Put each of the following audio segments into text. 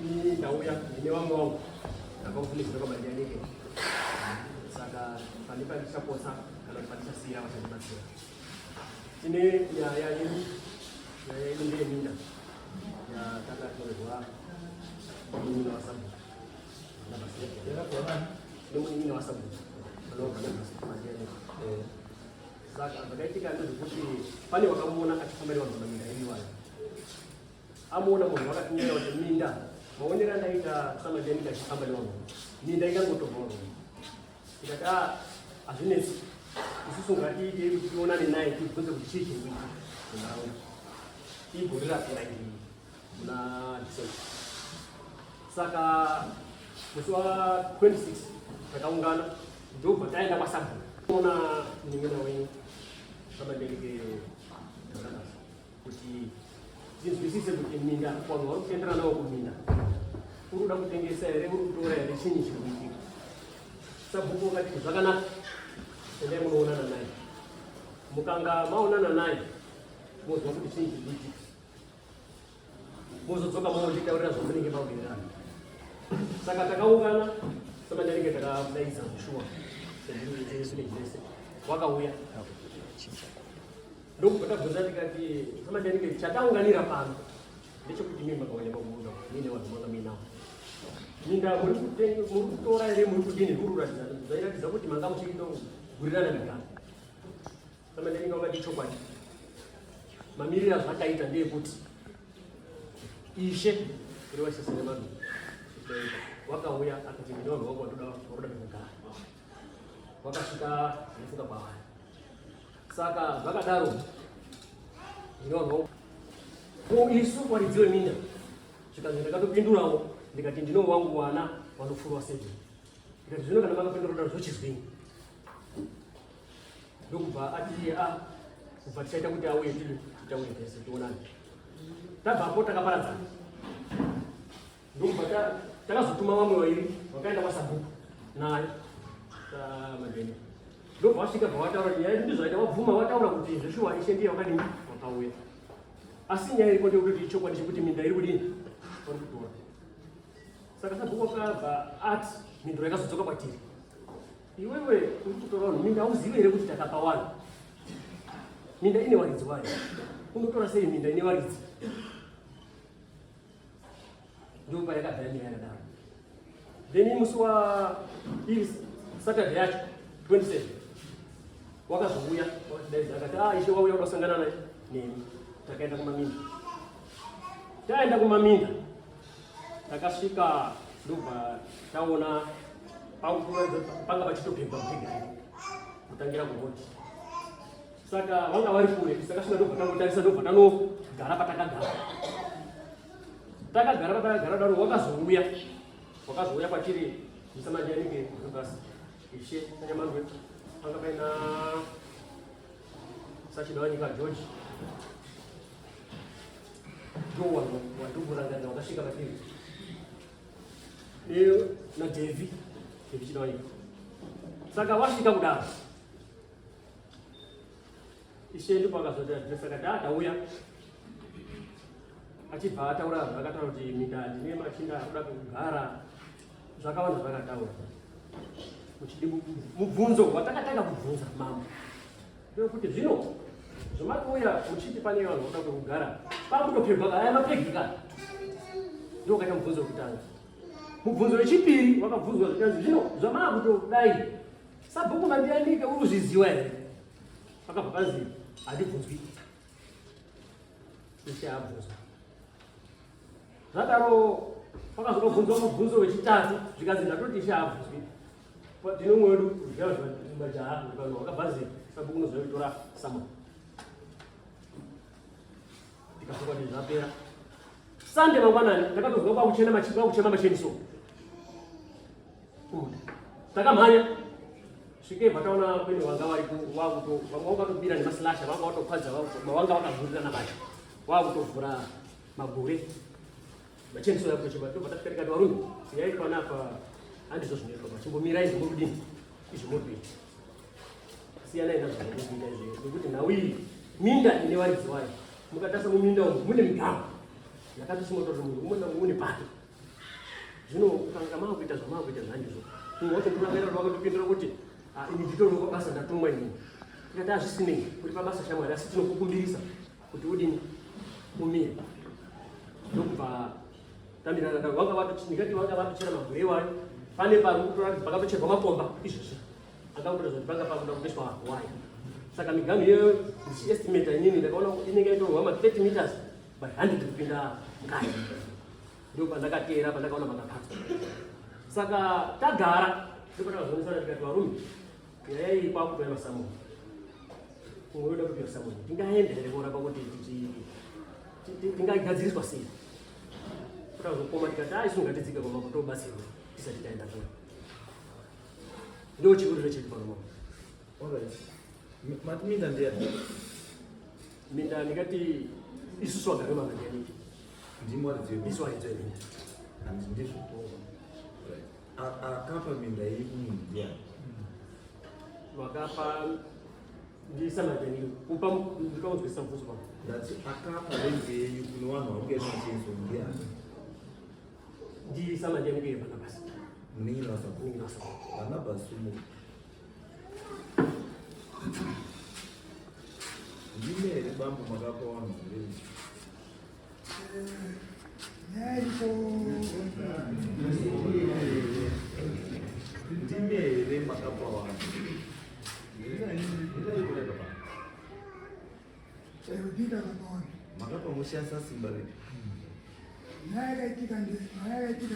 Ini ndauya ndine vamwe vangu ndabva kuvillage rekwaMandiyanike saka pane pandichapotsa kana kuti pandichasiya vachandibatsira. Tine nyaya yedu, nyaya yedu ndeyeminda yatakatorerwa nemunin'ina wasabhuku nemunin'ina wasabhuku anobva naMandiyanike. Saka zvakaitika ndezvekuti pane wakamuona achifamba nevanhu vaminda iwayo amuona munhu vakatinyora kuti minda maonero andaita samandianika achifamba nevanhu minda ingangotorwa vanhu ndikati a ah, hazvinetsi isusu ngatiitei kuti tionane naye tibvunze kuti chii chiri kuitika munharaunda igore rapera iri muna December saka musi wa 26 takaungana ndobva taenda kwasabhuku ona munin'ina wenyu samandianike kuti tinzwisise kuti minda vanhu vari kutenderana nawo kuminda uri kuda kutengesa here uri kutora here chinyi chiri kuitika sabhuku wakati zvakanaka endai munoonana naye mukanga maonana naye mozwa kuti chinyi chiri kuitika mozodzoka monditaurira zvamunenge mawirirana saka takaungana samanyanenge takadaidza zvishuwa sezvese nezvese wakauya ndokubva tabvunza tikati samanyanenge chataunganira pano ndechekuti mii makauya pakubuda mine vanhu manga muinawo minda muri kutora here muri kudini zviri zvairatidza kuti manga muchitogurirana migano Samanyanenge wakati chokwadi mamiriro azvakaita ndeyekuti ishe kureva sesenemadu wakauya akati ndine vanhu vangu vatoda varoda pekugara wakasvika ndifunga kwavari saka zvakadaro ndine vanhu vangu ko isu varidzi veminda zvikanzi ndakatopindurawo ndikati ndine wangu wana vanofurwa seven ndikati zvino kana makapindura kudaro zvochizwini ndokubva ati iye a ah, kubva tichaita kuti auye tiri titaure tese tionane tabvapo takaparadzana ndokubva takazotuma vamwe vairi vakaenda kwasabhuku naye madheni ndobva vasvika bva vataura nyaya yedu ndizvaita vabvuma vataura kuti zveshuwa ishe ndiye wakadini wakauya asi nyaya iriko ndeyekuti ichokwadi chekuti minda iri kudini vari kutora saka sabhuku wakabva ati mhinduro yakazodzoka kwatiri Iwewe uri kutora vanhu minda hauzivi here kuti takapa vanhu minda ine varidzi wayo unotora sei minda ine varidzi ndopa yakabva yamira yakadaro then musi wa iri saturday yacho 27 wakazouya wakatidaidza akati ah ishe wauya uda kusangana naye neni takaenda kumaminda taenda kumaminda Takasvika ndobva taona panga pachitopemba mubhegi kutangira kuroad saka vanga vari kure takasvika ndobva tangotarisa ndobva tanogara patakagara takagara patakagara daro wakazouya wakazouya kwatiri musamandianike basi ishe sanyamandwe panga paina sachidawanyika george Ndowanhu wandikurangarira wakasvika patiri na Devi Devi Chidawanyika. Saka wasvika kudaro ishe ndipo akazoti adresa akati ah tauya achibva ataura zvakataura kuti minda ndine machinda akuda kugara zvakawanda zvakataura mubvunzo watakatanga kubvunza mambo Ndokuti zvino zvamakuuya muchiti pane vanhu voda kwekugara pakutopegwa aya mapegi ka ndokaita mubvunzo wekutanga mubvunzo wechipiri wakabvunzwa zvikanzi zvino zvamaakutodai sabhuku mandiyanike uri kuzviziwa here pakabva panzi handibvunzwi ishe abvunzwa zvadaro pakazotobvunzwa mubvunzo wechitatu zvikanzi ndatoti ishe abvunzwi Tine umwe wedu zviya majaha pano wakabva zera sabhuku unoziva kutora sama tikafunga kuti zvapera Sunday mangwanani ndakatozwa kwakuchena kwakuchema macheniso takamhanya svikei vataona kwene vanga vari wakuto vanga vakatobira nemaslasha vanga vatopadza vanga vakavhurirana vacho wakutovhura magure Macheniso yako chimba ndobva tasvika tikati varume siyai panapa handizvo zvinoitwa pa chimbomirai izvo muri kudini izvo muri kuita siyanai nazvo zvamuri kuita izvo nekuti nhau iyi minda ine varidzi vayo mukatarisa muminda umu mune miganho yakatosimwa kuti munhu umwe naumwe une pake Zvino ukanga maakuita zvamaakuita zvandizvo, mumwe wacho ndikurangarira kuti wakatopindura kuti, ah, ini nditoriwo pabasa, ndatumwa inini. Tikati hazvisinei uri pabasa shamwari, asi tinokukumbirisa kuti udini umire. Ndokubva tamira, wanga vato, ndingati vanga vatochera magure iwayo, pane pari kutoratidza pakatocherwa makomba izvozvi, akakutoratidza kuti panga pakuda kuiswa waya. Saka miganhu iyoyo ndichiestimata inini ndakaona kuti inenge yaitorwa ma 30 meters by 100 kupinda mukati. Ndipo pandakateera pandakaona pakapatwa. Saka tagara ndipo takazoonesana tikati varume, nyaya iyi kwakutoya masamoni, umwe unoda kupiwa samoni, tingaenda here kuona pakuti tingagadziriswa sei? Takazokoma tikati a isu ngatidzike kwamambo tobatsirwa tisati taenda kure. Ndo chikuriro chedu pano mambo. Alright. Mati minda ndiyani? Minda ndingati isusu vagari vamandiyani. Ndimo waridzi Isu varidzi veminda. Handiti ndizvo? Right. Akapa minda iyi kumunhu ndiyani? Vakapa ndisamadhani kupa ndikaunzwisisa mubvunzo pano. Ndati akapa renzi yenyu kune vanhu vari kuenda machenso ndiyani? Ndisamadhani kuye Barnabas. Munin'ina waSabhuku. Munin'ina waSabhuku. Barnabas sumuka. Ndime here bambo makapa vanhu renzi? Ndime here makapa vanhu? Makapa mushandisa simba ripi? Nyaya yakaitika ndeyekuti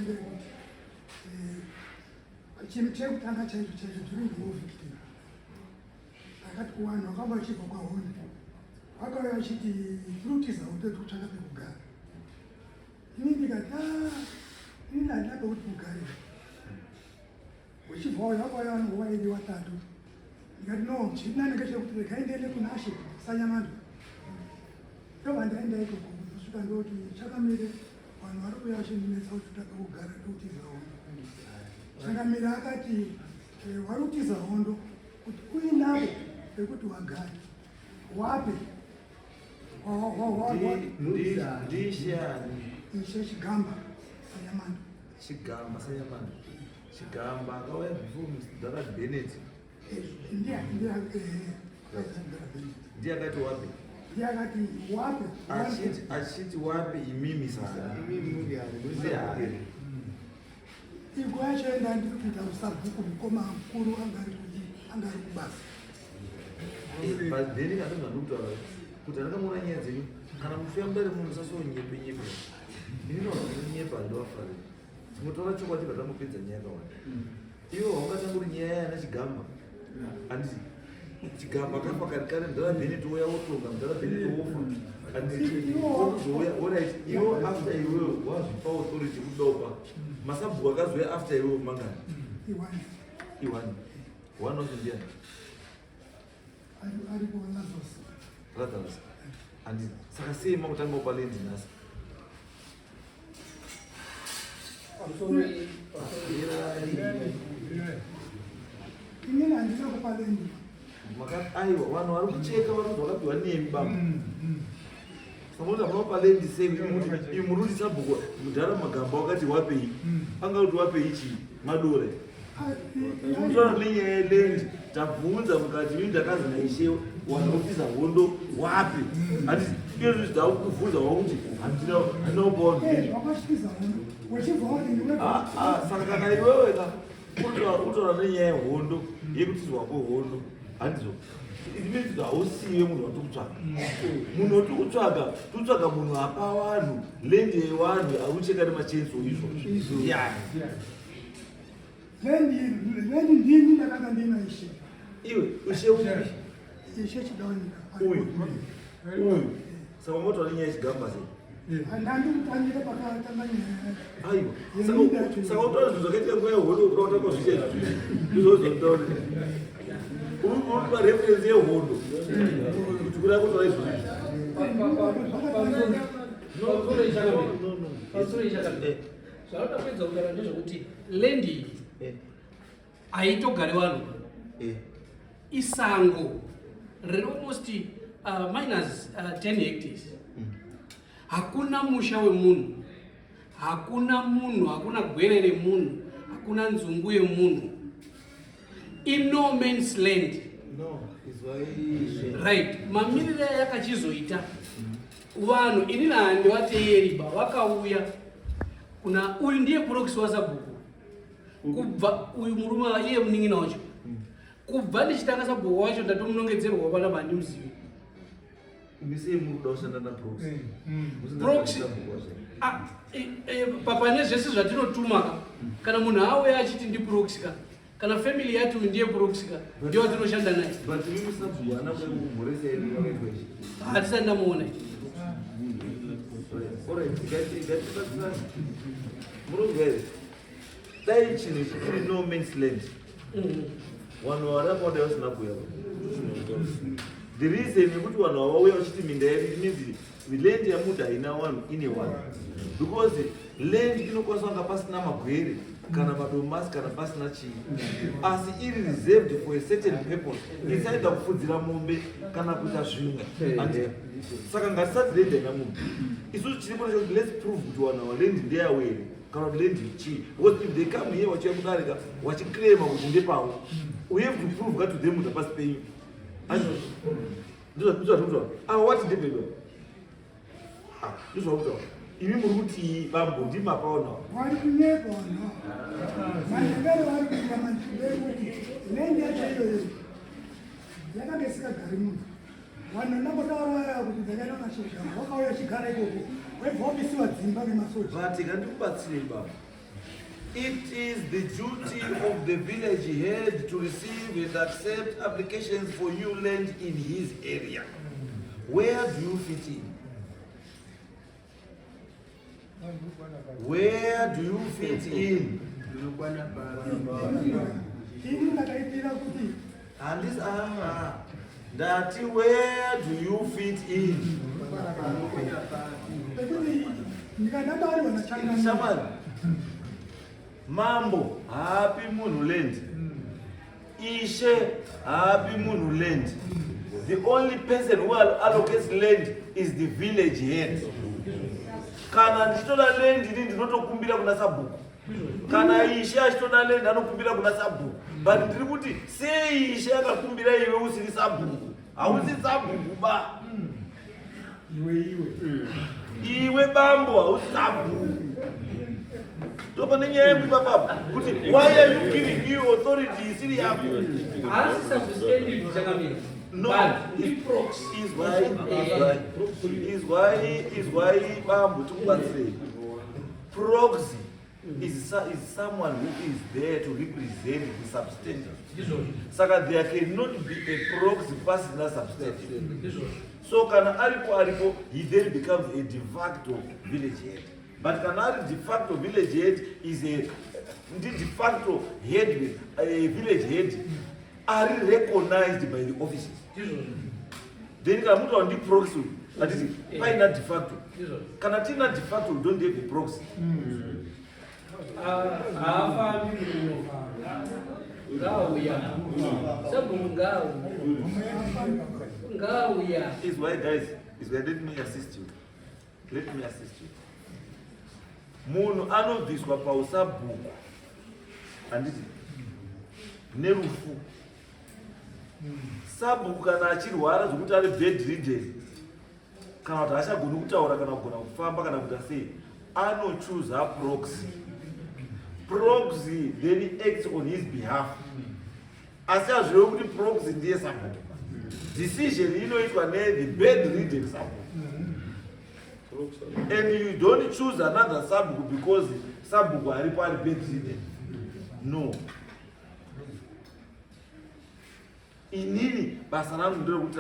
chinhu chekutanga chaizvo chaizvo during the war victim akati kuvanhu vakanga vachibva kwahondo vakauya vachiti tiri kutiza hondo tiri kutsvaka pekugara. Ini ndikati, ah, ini handina pekuti mugare. Uchibva uyo vakauya vanhu vairi vatatu. Ndikati no, chiri nani ngechekuti regai ndiende kunashe Sanyamando. Ndobva ndaenda ikoko ndosvika ndoti chakamire vanhu vari kuuya vachindinetsa kuti toda pekugara tiri kutiza hondo. Chakamire akati vari kutiza hondo kuti uinapo pekuti wagare wape Ndishe ani? Ishe Chigamba Sanyamando. Chigamba Sanyamando. Chigamba akauya before Mr. Bennett. Ndiye ndiye Ndiye akati wape. Ndiye akati wape. Achiti achiti wape imimi sasa. Imimi muri ani? Muri ani? Igo yacho enda ndiri kuita usabhuku mukoma mukuru anga ari kuti anga ari kubasa. But then ndinga ndikutaura kuti andakamuona nyaya dzenyu kana mufiya mudare muno musasonyepe nyepe. Ini ndinonyepa ndovafarira. Tinotaura chokwadi patangopedza nyaya yakawanda. Iwe haungatanguri nyaya yana Chigamba. Handiti Chigamba akafa kare kare mudhara Bennett ouya wotonga mudhara Bennett wofa. Handiti wotozouya alright iwe after iwewe wazvipa authority kudopa. Masabhuku akazouya after iwewe mangani? Iwani. Iwani. One wacho ndiani? Ari ari ku Lazarus. Lazarus. Handiti saka sei makutanga kupa land nhasi? Inini handina kupa land. Aiwa vanhu vari kucheka vari kunzi vakapiwa nemi baba. Samuti hamuna land sei imi muri kuti sabhuku mudhara Magamba wakati wapei anga kuti wapei chii madore. Tinotaura nenyaya yeland tabvunza mukati mimi ndakazi naishe vanhu vopisa hondo wapi handiti iyo zvakukubvunza wakuti handina handina kupa vanhu land. Wakachitiza hondo. Wachibva wati ndiwe. Saka kana iwewe ka utaura nenyaya yehondo yekutizwa kwehondo handizvo it means kuti hausiwe munhu watiri kutsvaga. Munhu watiri kutsvaga tikutsvaga munhu apa vanhu land yevanhu ari kucheka nemachenso izvozvo ndiani? Land ndini ndakanga ndina ishe. Iwe ushe upi? Ishe Chidawanyika. Uyu. Uyu. Saka motaura nenyaya yeChigamba sei? Handandi kutangira pakatanga nyaya. Aiwa. Saka utaura zvinhu zvakaitika nguva yehondo kuda kutanga zvicha izvi. Ndizvo zvotaura. Uri kupa reference yehondo. Kuti kuda kutaura izvozvo. Pamusoro ichakamira. Zvaunoda kuedza kutaura ndezvekuti land iyi haitogari vanhu. Isango riri almost minus 10 hectares. Hakuna musha wemunhu. Hakuna munhu, hakuna gwere remunhu, hakuna nzungu yemunhu. In no man's land. No, izwai. Right, mamiriro ayakachizoita vanhu, inini handivateeri ba, vakauya kuna uyu ndiye proxy wasabhuku kubva uyu murume iye munin'ina wacho. Kubva ndichitanga sabhuku wacho ndatomunongedzerwa panapa, handimuzivi. Imi sei muri kuda kushanda naproxy? Proxy. Ah, pane zvese zvatinotuma ka, kana munhu auya achiti ndiproxy ka, kana family yati uyu ndiye proxy ka, ndiyo watinoshanda naye. But imi sabhuku haana kuda kukumhoresa here vakaitwa izvi? Hatisati ndamuona. Alright, ngatibatsirane. Murungu here, dai chinhu chiri no man's land, vanhu varapa dai vasina kuuya. The reason yekuti vanhu vavauya vachiti minda yedu, it means land yamuti haina vanhu, ine vanhu, because land inokwanisa kunga pasina magwere kana madomasi kana pasina chii, asi iri reserved for a certain purpose. It's either kufudzira mombe kana kuita zvimwe. Handika? Saka ngatisati land haina munhu. Isusu chiripo ndechekuti let's prove kuti vanhu ava land ndeyavo here kana kuti land chii, because if they come here vachiuya kudarika vachiclaima kuti ndepavo, we have to prove ka to them kuti hapasi penyu. Ndizvatokutaura ava wati ndepedu. Ndizvakutaura imi muri kuti bambo ndimapaona. Vari kunyepa vanhu ava. Manyengero vari kuita mandekuti land yacho iyoyo yakanga isingagari munhu. Vanhu ndambotaura vaya kuti dzakaenda masoja, vakauya chigara ikoko, waibva wapisiwa dzimba nemasoja. But ngandikubatsirei baba. It is the duty of the village head to receive and accept applications for new land in his area. Where do you fit in? Where do you fit in? Ini ndakaitira kuti Handisi, ah, ndati where do you fit in? Pekuti ndikandatauriwa nachangamire. Shamwari, mambo haapi munhu land, ishe haapi munhu land. The only person who allocates land is the village head. Kana ndichitoda land ini ndinotokumbira kuna sabhuku. Kana ishe achitoda land anokumbira kuna sabhuku. But ndiri kuti sei ishe akakumbira iwe usiri sabhuku? Hausi sabhuku ba. Iwe, iwe. Iwe bambo, hausi sabhuku. Ndopane nyaya yeku ipapapo kuti why are you giving you authority isiri yako? Haasi substantive, chakamira. No. But ndiproxy. Is why bambo tikubatsirei. Proxy is someone who is there to represent the substantive. Ndizvozvo. Saka there cannot be a proxy pasina substantive. Ndizvozvo. So kana aripo aripo, he then becomes a de facto village head. But kana ari de facto village head is a ndi de facto head, a village head ari recognized by the offices. Ndizvozvo. Then kana mutaura ndi proxy, hatiti paina de facto? Ndizvozvo. Kana tiina de facto, we don't have a proxy. Haafambi muno, ngauya sabhuku, ngauya, ngauya. Is why, guys, is why, let me assist you, let me assist you. Munhu anobviswa pausabhuku, handiti, nerufu. Sabhuku kana achirwara zvokuti ari bedridden kana kuti haachagoni kutaura kana kugona kufamba kana kuita sei, anochuza proxy. Proxy then acts on his behalf, asi hazvirevi kuti proxy ndiye sabhuku. Decision inoitwa nethe bedridden sabhuku, and you don't choose another sabhuku because sabhuku aripo ari bedridden, no. Inini basa rangu nderekuti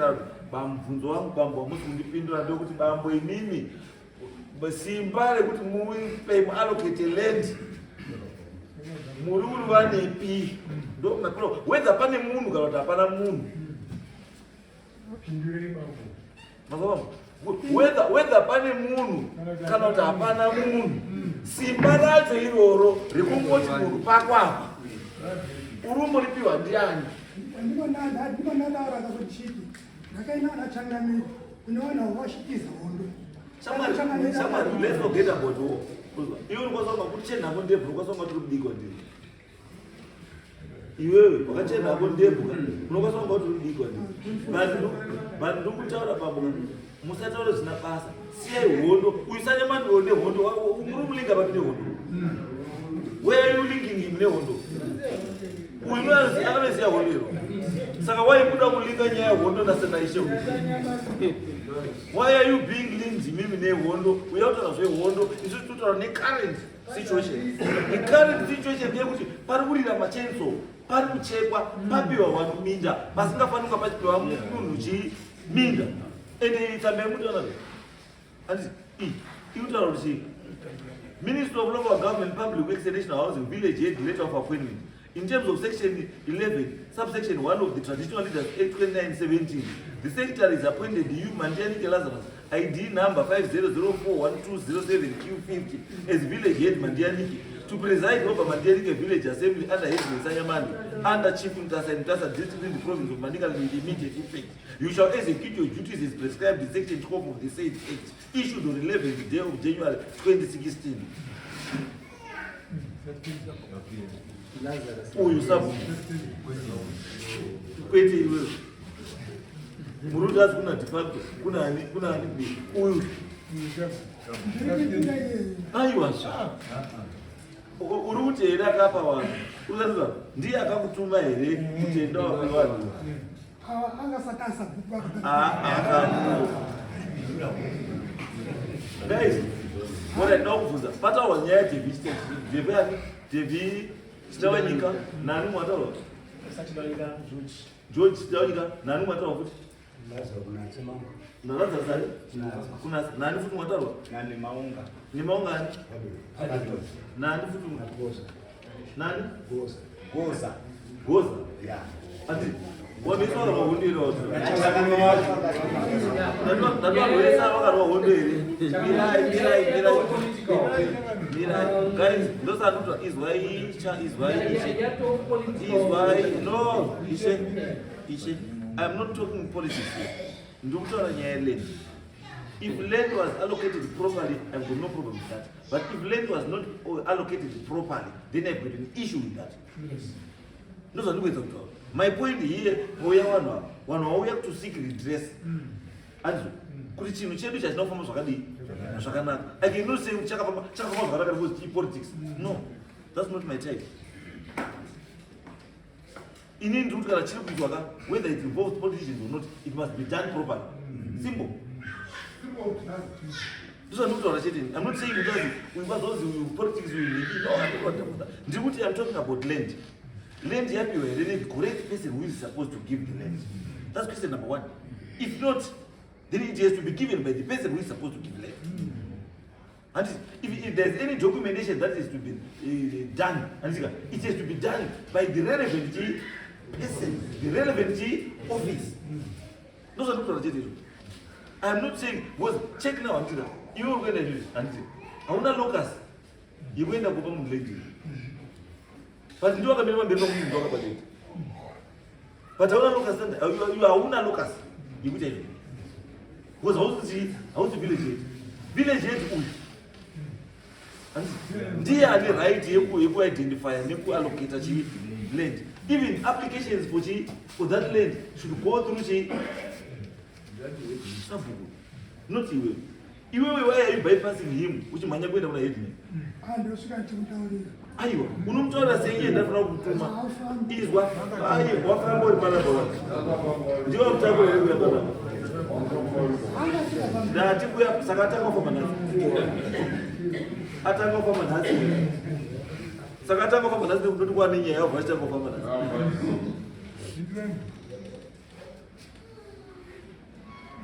pamubvunzo wangu, bambo, hamusi kundipindura, ndekuti bambo, inini simba rekuti mupe muallocate land muri uri vanepi? Ndo whether pane munhu kana kuti hapana munhu. Mazwa, whether pane munhu kana kuti hapana munhu, simba racho iroro rekungoti munhu pakwapa uri umboripiwa ndiani? Ndiko ndataura kuti chiti ndakaenda nachangamire kune vanhu avo vachitiza hondo. Shamwari, let's forget about war. Ukuchena hako ndebvu, unokwanisa kunga tiri kudikwa ndiri. Iwewe wakachena hako ndebvu, unokwanisa kunga tiri kudikwa ndiri. But ndokutaura bambo, musataura zvisina basa. Siyai hondo. Uyu sanyamani nehondo, muri kumulinga papi nehondo? Where are you linking him nehondo? Uyu akanoziva hondo iro. Saka why kuda kulinga nyaya yehondo nasenaishe uyu? Why are you being linked mimi nehondo? Uya kutaura zvehondo, isu totaura necurrent situation. The current situation ndeyekuti pari kurira machenso, pari kuchekwa, papiwa vanhu minda, pasingafaniri kunga pachipiwa munhu chii minda. Ende tsamba yemutaura handiti ikutaura kuti chii? Minister of Local Government, Public Works and National Housing, Village Head, letter of appointment. In terms of section 11, subsection 1 of the Traditional Leaders Act 2917, the secretary is appointed you, Mandianike Lazarus, ID number 50041207Q50, as village head Mandianike, to preside over Mandianike Village Assembly under Headman Sanyamani, under Chief Mutasa in Mutasa District in the province of Manicaland with immediate effect. You shall execute your duties as prescribed in section 12 of the said Act, issued on 11th day of January 2016. Uyu sabhuku kwete iwewe muri kuti asi kuna de facto kuna ani kuna ani uyu Ndiri iyeye. Aiwazve, uri kuti here akapa vanhu uratidza ndiye akakutuma here kuti enda wape vanhu? Ava angasati asabhuku. Ah, guys, what I know kubvunza, pataurwa nyaya yaDevi, Devi ani? Devi Chitawanyika nani mwataurwa? George Chitawanyika nani mwataurwa futi? Narazarus kuna nani futi mwataurwa? Nemaunga ani? Nani futi? Nani? Goza. Goza. Ati wamiswa vakarwa hondo here? Watu vakarwa hondo here? Mirai, mirai, mirai, mirai, guys. Ndosanotoa izwai cha izwai ishe, izwai. No, ishe, ishe, I'm not talking politics here. Ndikutaura nyaya yeland. If land was allocated properly, I've got no problem with that, but if land was not allocated properly, then I've got an issue with that. Ndozvandikuedza kutaura. My point here, vouya vanhu ava, vanhu vauya to seek redress, andizvo? Kuti chinhu chedu chachina kufamba zvakadii zvakanaka. I cannot say kuti chakafamba, chakafamba zvakanaka because politics. No, that's not my type. Inini ndiri kuti kana chiri kuitwa ka, whether it involves politicians or not, it must be done properly. Simple. Ndozvandikutaura chete. I'm not saying kuti uyu kwazozi uyu politics, uyu niki. No, I'm not about that. Ndiri kuti I'm talking about land. Land yapiwa here ne correct person who is supposed to give the land? That's question number one. If not, then it has to be given by the person who is supposed to give land. And if there's any documentation that is to be done, and it has to be done by the relevant person, the relevant office. Ndozvandikutaura chete izvo. I'm not saying because check now, handiti iwe uri kuenda izvizvi, handiti hauna locus yekuenda kupa munhu land, but ndiwo akamira pamberi pakuti munhu wakapa land, but hauna locus, iwe hauna locus yekuita izvo because hausi village head. Village head uyu ndiye ane right yekuidentifya nekuallocata chi land. Even applications for that land should go through chi sabhuku, not iwewe. Iwewe, why are you bypassing him uchimhanya kuenda kuna headman? Andosvika ndichimutaurira. Aiwa, unomutaurira sei iye ndafanira kutuma? Izwa, ai wafamba uri panapa, wani ndiwo mutakura here kuya panapa? Angasvika pa Ndati kuya. Saka atanga kufamba nhasi, atanga kufamba nhasi. Saka atanga kufamba nhasi nekutoti kwane nyaya yabva achitanga kufamba nhasi.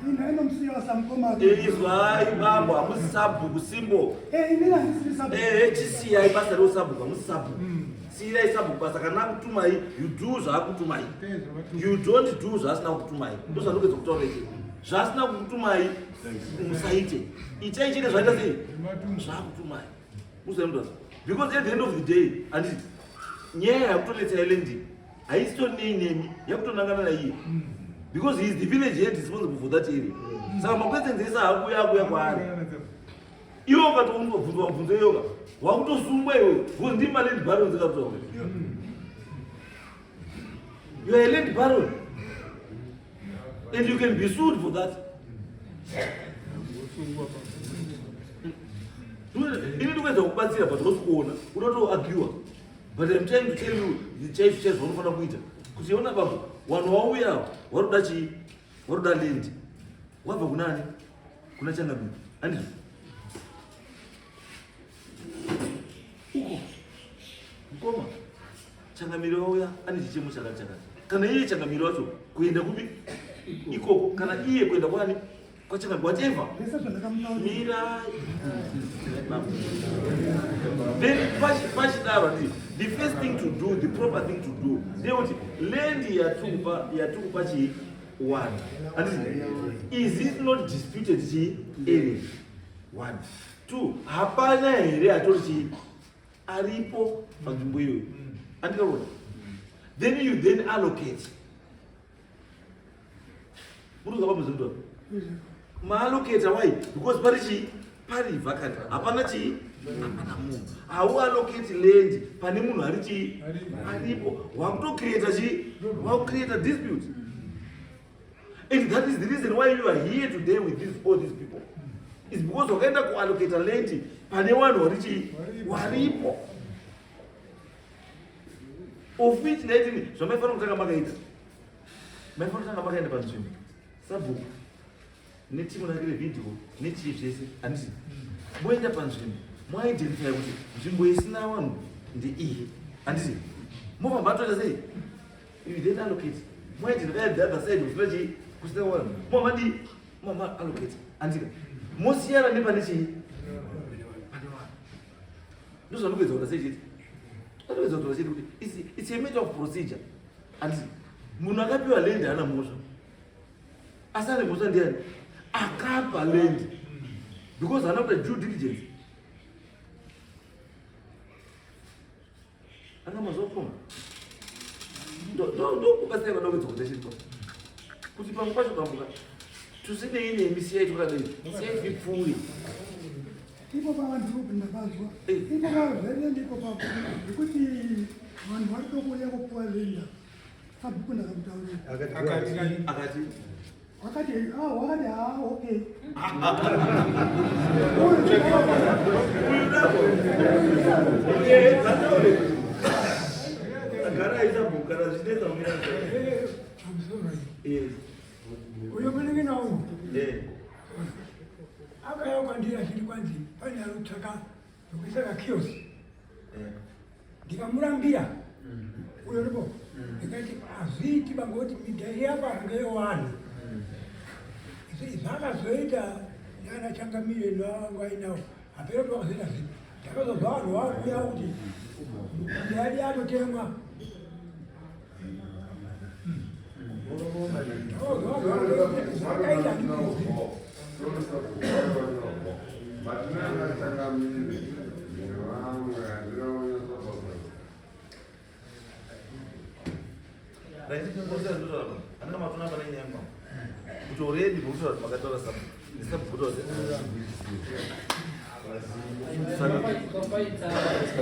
Ina inomusiya samukoma. Izwai bambo, hamusi sabhuku, simbo. Inini handisiri sabhuku. Ehe, chisiyai basa reusabhuku, hamusi sabhuku. Siyirai sabhuku basa. Kana akutumai, you do zvaakutumai, you don't do zvaasina kukutumai. Ndozvandikuedza kutaura ichi. Zvaasina kukutumai musaite, itai chete zvaita sei zvaakutumai. Uzaimutaura because at the end of the day, handiti nyaya yakutonetsa yeland haisitonei nemi, yakutonangana naiye because he is the village head responsible for that area. Saka maquestions ese akuya kwaari. Iwe ukatounzwa mubvunzo iyoka wakutosungwa iwe because ndima land barons ikatoa. You are a land baron and you can be sued for that. Ini ndikuedza kubatsira but hausi kuona, unotoarguwa, but I'm trying to tell you chaizvo chaizvo vanofanira kuita kuti ona baba, vanhu vauya ava varoda chii? Varoda land. Wabva kunani? Kuna Changamire, handizvo? Uko mukoma Changamire wauya ane chichemo chakati chakati. Kana iye Changamire wacho kuenda kupi ikoko, kana iye kuenda kwani kwachangamire, whatever. Zvese zvandakamutaurira. Mira. Then pachidaro ndi the first thing to do, the proper thing to do ndeyekuti land yatikupa chii one, handiti? Is it not disputed chii area? One, two, hapana here atori chii aripo panzvimbo iyoyo? Andikaona, then you then allocate. Muri kuza maallocata. Why? Because pari chii? Pari vacant, hapana chii, hapana munhu. Hauallocate land pane munhu ari chii aripo. Wakutocreata chii? Wakucreata dispute, and that is the reason why you are here today with all these people, is because wakaenda kuallocata land pane vanhu vari chii waripo, of which ndaitini zvamaifanira kutanga makaita, maifanira kutanga makaenda panzvimbo, sabhuku netimu rake revhidhio nechii zvese, handiti? Moenda panzvimbo, moidentify kuti nzvimbo isina vanhu ndeiyi, handiti? Mobva matoita sei? You then allocate. Moidentify the other side kusina chii, kusina vanhu, mobva madii? Mobva allocate, handika? Mosiyana nepane chii, pane vanhu. Ndozvanopedza kuita sei chete, anopedza kutaura chete kuti it's a matter of procedure, handiti? Munhu akapiwa land haana mhosva, asi ane mhosva ndiani? Akapa land, because haana kuita due diligence. Anga mazuva koma ndokubatsira vada kuedza kuita chito kuti pamwe pacho pambuka tusinei nemi, siyai twakadai, siyai zvipfuure. Ipo pavanhu ndapanzwa. Ipo pazvene ndipo papo nekuti vanhu vari tokuuya kupuwa land, sabhuku ndakamutaurira. Akati? Wakati ah, wakati ah, okay. Uyu nako ataure agara aisabhuku kana zvichinetsa kumira. Yes. Uyo munenge uyu akauya kwandiri achiti kwanzi pane anotsvaka zvokuisa kakiosk. Ndikamurambira uyo ripo, ndikati hazviiti bangoti minda iri apa ngeyewanhu. Zvakazoita nana Changamire navangu ainawo, hapera kuti vakazoita zvipi. Ndakazozwa vanhu vakuya kuti minda yadi yatotemwa. Ndakazozwa vanhu zvakaita ndizvi. Vatinanga Changamire nevamwe handina kunyatsobaza. Andina matona pane nyaya mama kuti already bokutaura kuti makataura sabhuku kutaura, saka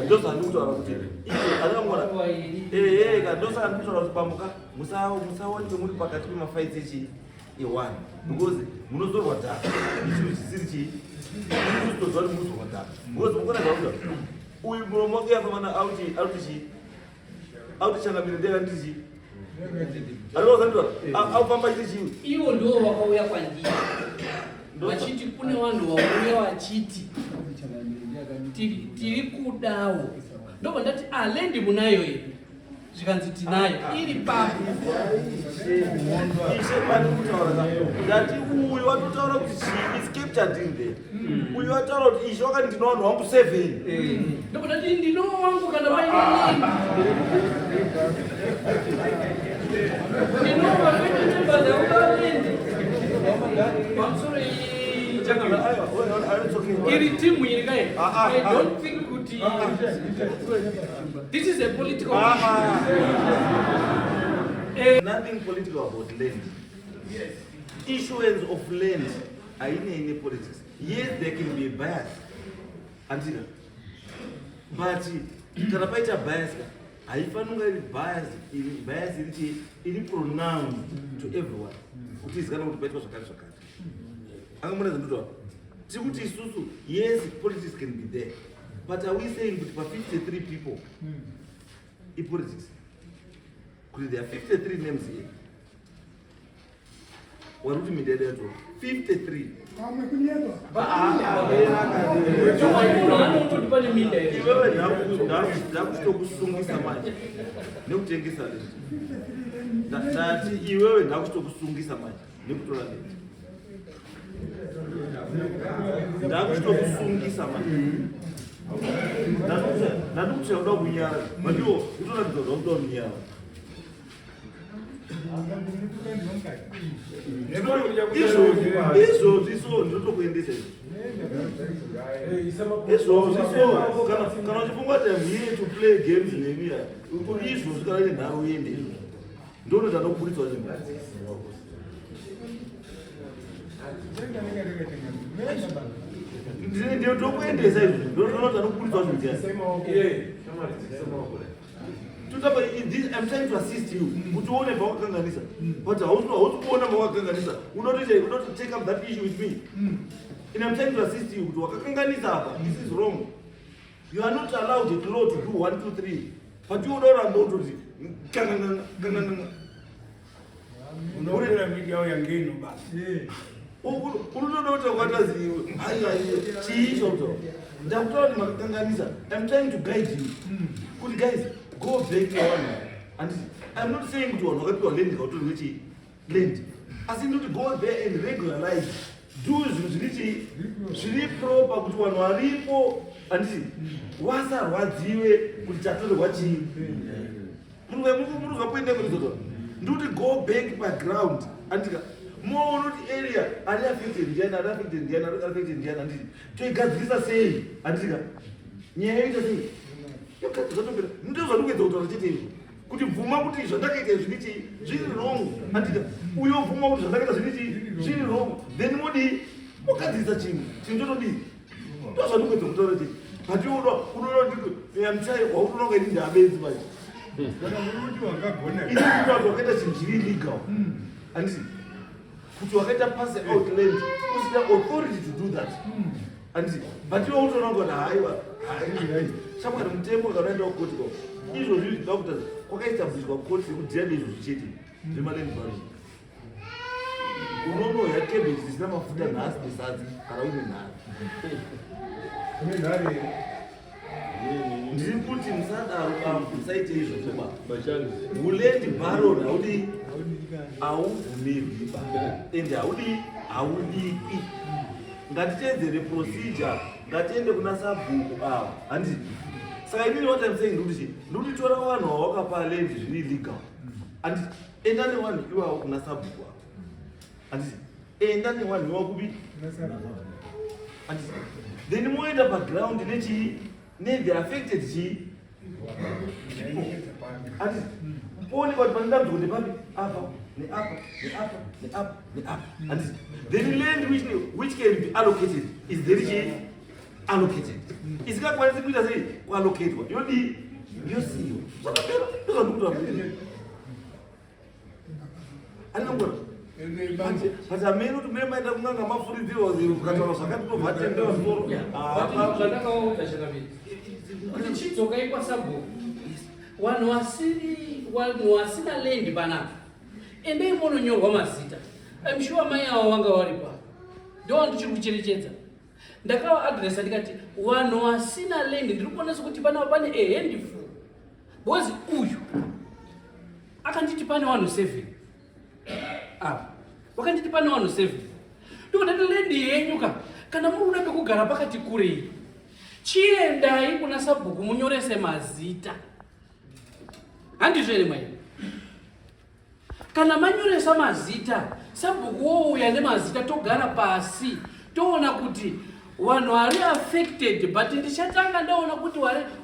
ndozvandiri kutaura kuti andingamona ehe ka. Ndosaka ndiri kutaura kuti pamuka musawanike muri pakati pemafights echi e1, because munozorwa dhaka ichinhu chisiri chii, munozotoziva kuti munozorwa dhaka, because mukona zvakuda uyu muromo wake yafamana auti auti chii, auti Changamire ndeyakanditi chii, arikazandira aufamba chiti chii. Ivo ndo vakauya kwandiri vachiti kune vanhu vauya vachiti tiri kudawo. Ndobva ndati ah, land munayo here? Zvikanzi tinayo, iri papo. Ishe, pani kutaura ka, ndati uyu watotaura kuti chii is captured in there. Uyu wataura kuti ishe wakati ndino vanhu vangu 7. Ndobva ndati ndino wangu kana vaine ndinova kwete members aukaland pamusoro iyi. Aiwa, it's okay. Iri timu iri kai. Ah, ah, I ah. don't think kuti this is a political Nothing political about land. Issuance of land hainei nepolitics. Yes, there can be a bias. Andika, but kana paita bias ka, haifaniri kunga iri bias, iri bias iri chii, iri pronounced to everyone kuti izikanwa kuti paitwa zvakati zvakati. Angamona zvandotaura? Tiri kuti isusu, yes, politics can be there, but are we saying kuti pa53 people ipolitics, kuti there are 53 names here wari kuti minda yedu yatora 53? Pamwe kunyepa. Munhu anototi pane minda here? Iwewe, ndakuchitokusungisa manje nekutengesa land. 53. Ndati iwewe, ndakuchitokusungisa manje nekutora land. Ndakuchitokusungisa manje. Ndati kuti uda kunyara, mandiwo utoratidza kuti wakuda kunyara. Izvozvi so ndinotokuendesa izvi. Izvozvi so, kana uchifunga kuti I'm here to play games nemi, izvozvi kana ine nharo, uende. Izvozvi ndonoti anokuburitswa chinhu. Ndotokuendesa izvozvi, ndonoti anokuburitswa zvinhu ziyani. Totapa, I'm trying to assist you kuti uone pawakakanganisa, but hausi kuona pawakakanganisa. Unotoita, unoti take up that issue with me, and I'm trying to assist you kuti wakakanganisa apa, this is wrong, you are not allowed at law to do one two three, but you unoramba utoti kanganganga kanganganga. Unokwira miti yao yangeno basi. Unotoda kuti kwataziwe aiwa, chii choto ndakutaura kuti makakanganisa. I'm trying to guide you kuti guys, go back to vanhu. And I'm not saying kuti vanhu vakapiwa land kautorwe chii land, asi ndoti go there and regularize, do zvinhu zviri chii, zviri proper, kuti vanhu varipo, handiti, wasarwadziwe kuti chatorerwa chii. Muri kuenda kurizota, ndikuti go back paground, andika moona kuti area ari affected ndiani, ari affected ndiani, ari affected ndiani, handiti? Toigadzirisa sei, handitika? Nyaya yoita sei? Yogadzirisa, topera. Ndizvo zvandikuedza kutaura chete izvo, kuti bvuma kuti zvandakaita zviri chii, zviri wrong, handika? Uyo bvuma kuti zvandakaita zviri chii, zviri wrong, then modii? Mogadzirisa chinhu, chinhu chotodii. Ndo zvandikuedza kutaura chete, but iwe unoda kuti yamuchai waunoona kunge ini ndaabenzi manje. Kana muri kuti wakagona. Ini kuti wakaita chinhu chiri illegal, handiti? Kuti wakaita pass out land usina authority to do that, handiti? But iwe utoona kuti haiwa, shamwari, mutemo kanaenda kukoti ko izvozvi zvinoda kuita kwakaestablishwa koti yekudhira neizvozvi chete zvemaland baron. Unonoya cabbage risina mafuta nhasi nesadza kana uine nhari. Une nhare. Ndiri kuti musadaro bambo, musaite izvozvo ba. Uland baron haudi, haubvumirwi ba, ende haudi, haudikwi. Ngatiteedzere procedure, ngatiende kuna sabhuku ava, handiti? Saka inini what I'm saying ndikuti chii? Ndikuti tora vanhu vawakapa land zviri legal, handiti? Enda nevanhu ivavo kuna sabhuku ava, handiti? Enda nevanhu ivavo kupi, handiti? Then moenda paground nechii, nethe affected chii people, handiti? Poonekwa kuti pane dambudziko ndepapi, apa neapa neapa neapa neapa, handiti? Then land which can be allocated is there chii, allocated. Isingakwanisi kuita sei, kuallocatwa, yodii? Yosiyiwa, zvakapera. Ndozvandikutaura, andinongona. But amene kuti mune maenda kun'anga, mafuridzirwa, ukataura zvakati tobva tembera musoro. Zvandakawaudza chakaviri kuti chidzokai kwasabhuku, vanhu vasiri, vanhu vasina land panapa, endei munonyorwa mazita. I'm sure mai avo vanga vari pa ndo ndichiri kucherechedza. Ndakavaadresa ndikati vanhu vasina land, ndiri kuona sekuti panapa pane a handful, because uyu akanditi pane vanhu 7 apa, vakanditi pane vanhu 7. Ndikundati land yenyu ka, kana muri kuda pekugara pakati kurei, chiendai kuna sabhuku munyorese mazita, handizvo here mai? Kana manyoresa mazita, sabhuku wouya nemazita, togara pasi toona kuti vanhu vari affected. But ndichatanga ndaona kuti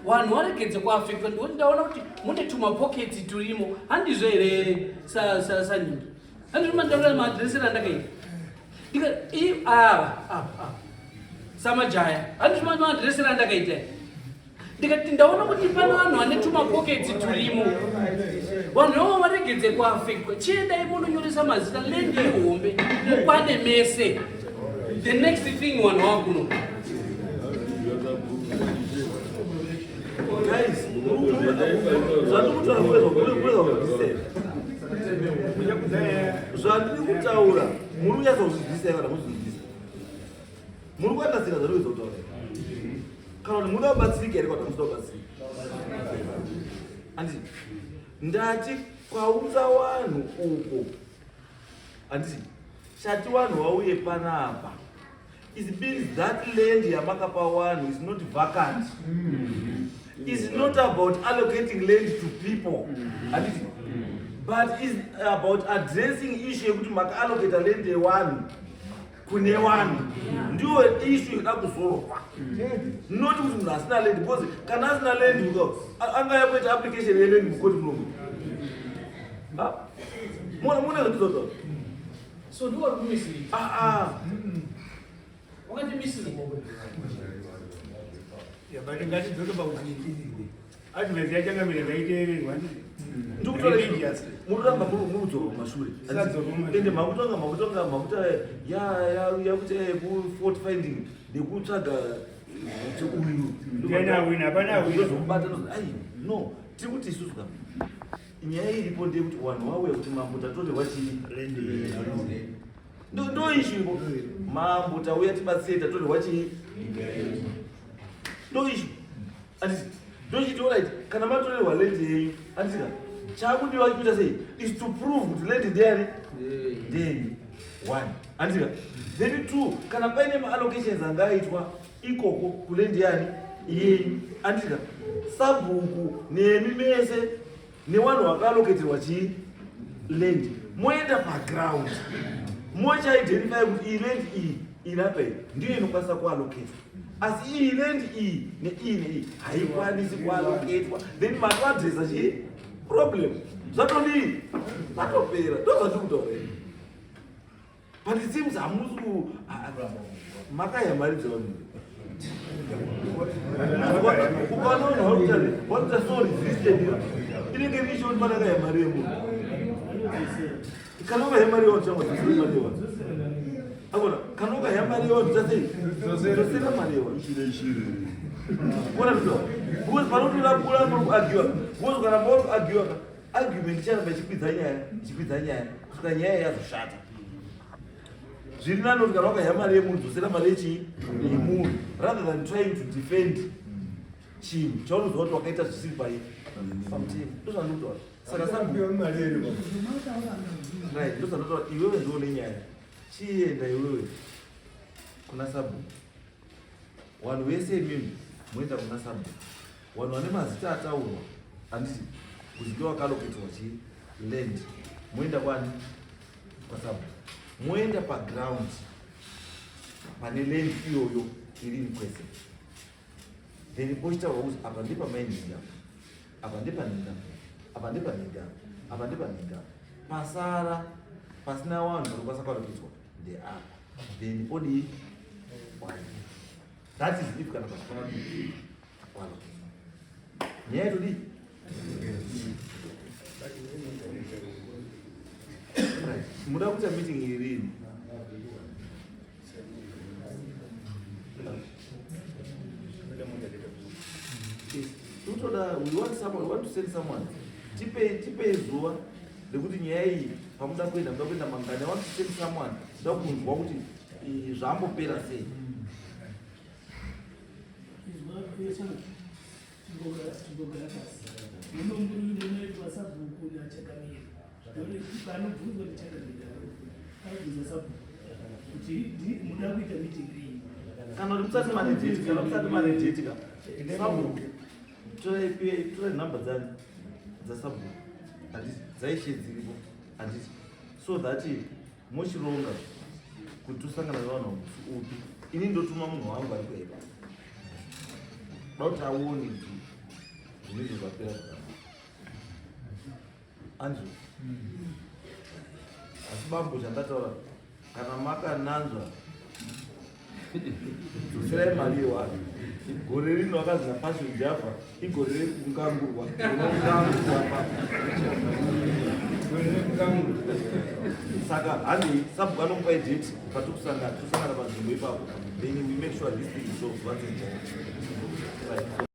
vanhu varegedze kuaffectwa, ndikuti ndaona kuti mune tumapockets turimo, handizvo here sanyingi? Handizvo mandaura maadresero andakaita? Ava ava ava. Samajaya handizvimaadresera andakaita ndikati ndaona kuti pane vanhu vane tumapoketsi turimo, vanhu ivavo varegedze kuafektwa. Chiendai munonyoresa mazita, land ihombe, mukwane mese. The next thing, vanhu vakuno. Guys, zvandiri kutaura kuezwa, zvandiri kutaura muri kunyatsa kuzvinzwisisa kana kuzvinzwisisa? Muri kuandasira zvandiri kuedza kutaura, kana kuti muda kubatsirika here, kana musida kubatsirika? Handiti ndati kwaunza vanhu uko? Handiti chati vanhu vauye panapa it means that land yamakapa vanhu is not vacant, is not about allocating land to people, handiti, but is about addressing issue yekuti makaallocata land yevanhu kune vanhu. Ndiyo issue inoda kuzorwa, not kuti munhu asina land, because kana asina land angaya kuita application yeland mukoti munomu. Mune zvandizota. So ndiwo uri kumisiri. Ah, ah. Wakati misiri. But ngatidzoke pakuti advice yaChangamire ngaiteererwa. Ndikutora, muramba murudzorwa kumashure. Tisadzoka kumashure. Ende makutonga makuta yakuti fault finding nekutsvaga kuti uyu Ndiani awina, hapana awina. ndozomubata. Ai, no, tiri kuti isusu ka, nyaya iripo ndeyekuti vanhu vauya kuti mambo, tatorerwa chii? Ndo issue ipo. Mambo, tauya, tibatsire, tatorerwa chii? Ndo issue, anditi? Ndochiti alright, kana matorerwa land yenyu, anditi ka, chakudiwa kuita sei is to prove kuti land ndeyani? Ndeyenyu, one, anditi ka? Then two, kana paine maallocations angaitwa ikoko kuland yani yenyu, anditi ka, sabhuku nemi mese nevanhu vakaaloketerwa chii land, moenda paground, mochiidentify kuti iyi land iyi iri apa iyi ndiyo inokwanisa kuallocatwa, asi iyi land iyi neiyi neiyi haikwanisi kuallocatwa. Then matoadresa chii problem, zvatodii? Zvatopera. Ndozvatiri kutaura ini, but it seems hamusi makaya mari dzavanhu. Ukaona vanhu varikuita so resistant, inenge iri issue kuti manakaya mari yemunhu. Kana ukaya mari yevanhu, changwa dzosera mari yevanhu. Akona, kana ukaya mari yevanhu, chasei? Dzosera mari yevanhu. Ona zvito, because panotoda kura muri kuargua, because kana pauri kuargua ka, argument icharamba ichikwidza nyaya, ichikwidza nyaya, kusvika nyaya yazoshata. Zviri nani kuti kana wakaya mari yemunhu, dzosera mari yechii? Yemunhu, rather than trying to defend chinhu chaunoziva kuti wakaita zvisiri pai pamutemo. Ndozvandikutaura. Saka right, ndozvandotaura. Iwewe ndiwo nenyaya, chienda iwewe kuna sabhuku. Vanhu vese imimi moenda kuna sabhuku, vanhu vane mazita ataurwa, handiti, kuti ndo wakaalocatwa chii land, moenda kwani? Kwasabhuku. Moenda paground pane land iyoyo iri in question, then pochitaurwa kuti apa ndepamainhinga, apa ndepanhinga, apa ndepanhinga, apa ndepanhinga, pasara pasina vanhu vanokwanisa kuallocatwa ndeapa, then podii? That is if kana pasina kuallocatwa. Nyaya yetodii? Right. Muda kuita meeting irini? Yes. Totoda, we want someone, we want to send someone. Tipei zuva rekuti nyaya iyi pamuda kuenda, muda kuenda mangani. I want to send someone, ndoda kunzwa kuti zvambopera sei. Tigogara pasi munoitwa sabhuku naChangamire. Panobvunzwa neChangamire, anobvunza sabhuku kuti muda kuita meeting rini. Kana kuti musati mane date, kana musati mane date ka, sabhuku, torai nhamba dzani dzasabhuku, handiti, dzaishe dziripo, handiti, so that mochironga kuti tosangana nevanhu musi upi. Ini ndotuma munhu wangu ari kuenda da kuti aone kuti zvinenge zvapera zvakanaka. Andrew, asi bambo, chandataura, kana makananzva. Dzoserai mari yewanhu. Gore rino akazi naPassion Java igore rekungangurwa. Unongangurwa pa. Saka handei sabhuku anomupai date patokusangana tosangana panzvimbo ipapo, then we make sure this thing is solved once and for all. Right.